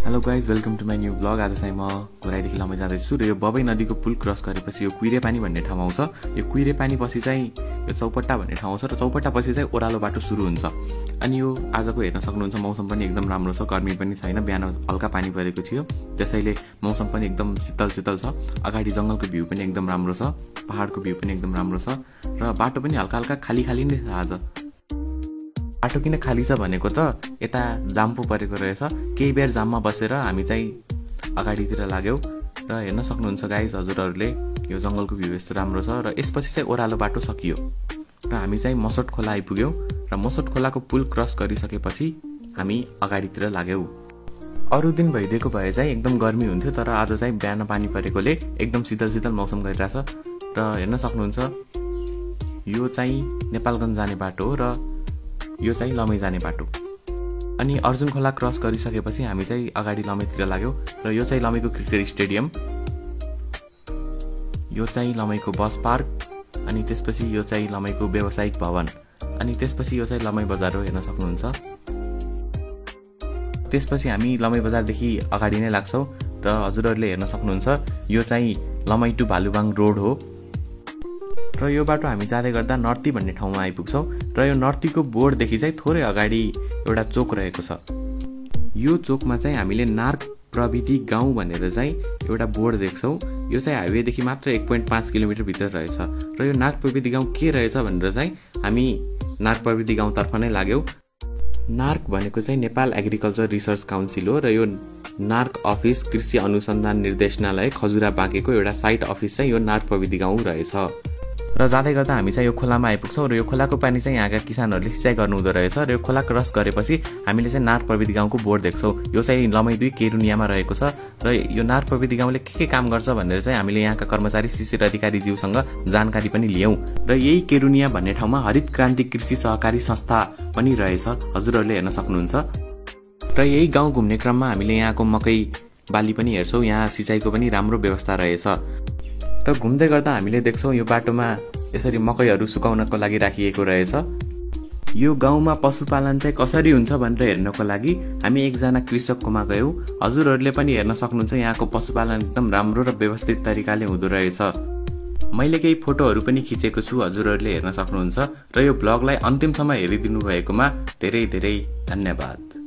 Hello guys, welcome to my new blog. आज चाहिँ म घोराइदेखि लमै जाँदैछु र यो बबई नदीको पुल क्रस गरेपछि यो कुइरे पानी भन्ने ठाउँ आउँछ। यो कुइरे पानी पछि चाहिँ यो चौपट्टा भन्ने ठाउँ आउँछ र चौपट्टा पछि चाहिँ ओह्रालो बाटो सुरु हुन्छ। अनि यो आजको हेर्न सक्नुहुन्छ मौसम पनि एकदम राम्रो छ, गर्मी पनि छैन, बिहान हल्का पानी परेको थियो, त्यसैले मौसम पनि एकदम शीतल शीतल छ। अगाडि जङ्गलको भ्यू पनि एकदम राम्रो छ, पहाडको भ्यू पनि एकदम राम्रो छ र बाटो पनि हल्का हल्का खाली खाली नै छ। आज बाटो किन खाली छ भनेको त यता जाम पो परेको रहेछ। केही बेर जाममा बसेर हामी चाहिँ अगाडितिर लाग्यौँ र हेर्न सक्नुहुन्छ गाइज हजुरहरूले यो जङ्गलको भ्यू यस्तो राम्रो छ। र यसपछि चाहिँ ओह्रालो बाटो सकियो र हामी चाहिँ मसोट खोला आइपुग्यौँ र मसोट खोलाको पुल क्रस गरिसकेपछि हामी अगाडितिर लाग्यौँ। अरू दिन भइदिएको भए चाहिँ एकदम गर्मी हुन्थ्यो, तर आज चाहिँ बिहान पानी परेकोले एकदम शीतल शीतल मौसम गरिरहेछ। र हेर्न सक्नुहुन्छ यो चाहिँ नेपालगञ्ज जाने बाटो हो र यो चाहिँ लमै जाने बाटो। अनि अर्जुन खोला क्रस गरिसकेपछि हामी चाहिँ अगाडि लमैतिर लाग्यौँ र यो चाहिँ लमैको क्रिकेट स्टेडियम, यो चाहिँ लमैको बस पार्क, अनि त्यसपछि यो चाहिँ लमैको व्यावसायिक भवन, अनि त्यसपछि यो चाहिँ लमै बजार हो, हेर्न सक्नुहुन्छ। त्यसपछि हामी लमै बजारदेखि अगाडि नै लाग्छौँ र हजुरहरूले हेर्न सक्नुहुन्छ यो चाहिँ लमै टु भालुबाङ रोड हो। र यो बाटो हामी जाँदै गर्दा नर्ती भन्ने ठाउँमा आइपुग्छौँ र यो नर्तीको बोर्डदेखि चाहिँ थोरै अगाडि एउटा चोक रहेको छ। यो चोकमा चाहिँ हामीले नार्क प्रविधि गाउँ भनेर चाहिँ एउटा बोर्ड देख्छौँ। यो चाहिँ हाइवेदेखि मात्र 1.5 किलोमिटर भित्र रहेछ र यो नार्क प्रविधि गाउँ के रहेछ भनेर चाहिँ हामी नार्क प्रविधि गाउँतर्फ नै लाग्यौँ। नार्क भनेको चाहिँ नेपाल एग्रिकल्चर रिसर्च काउन्सिल हो र यो नार्क अफिस कृषि अनुसन्धान निर्देशनालय खजुरा बाँकेको एउटा साइट अफिस चाहिँ यो नार्क प्रविधि गाउँ रहेछ। र जाँदै गर्दा हामी चाहिँ यो खोलामा आइपुग्छौँ र यो खोलाको पानी चाहिँ यहाँका किसानहरूले सिँचाइ गर्नु हुँदो रहेछ र यो खोला क्रस गरेपछि हामीले चाहिँ नार्क प्रविधि गाउँको बोर्ड देख्छौँ। यो चाहिँ लमै 2 केरुनियामा रहेको छ र यो नार्क प्रविधि गाउँले के काम गर्छ भनेर चाहिँ हामीले यहाँका कर्मचारी शिशिर अधिकारीज्यूसँग जानकारी पनि लियौँ। र यही केरुनिया भन्ने ठाउँमा हरित क्रान्ति कृषि सहकारी संस्था पनि रहेछ, हजुरहरूले हेर्न सक्नुहुन्छ। र यही गाउँ घुम्ने क्रममा हामीले यहाँको मकै बाली पनि हेर्छौँ, यहाँ सिँचाइको पनि राम्रो व्यवस्था रहेछ। र घुम्दै गर्दा हामीले देख्छौँ यो बाटोमा यसरी मकैहरू सुकाउनको लागि राखिएको रहेछ। यो गाउँमा पशुपालन चाहिँ कसरी हुन्छ भनेर हेर्नको लागि हामी एकजना कृषककोमा गयौँ। हजुरहरूले पनि हेर्न सक्नुहुन्छ यहाँको पशुपालन एकदम राम्रो र व्यवस्थित तरिकाले हुँदो रहेछ। मैले केही फोटोहरू पनि खिचेको छु, हजुरहरूले हेर्न सक्नुहुन्छ। र यो ब्लगलाई अन्तिमसम्म हेरिदिनु भएकोमा धेरै धेरै धन्यवाद।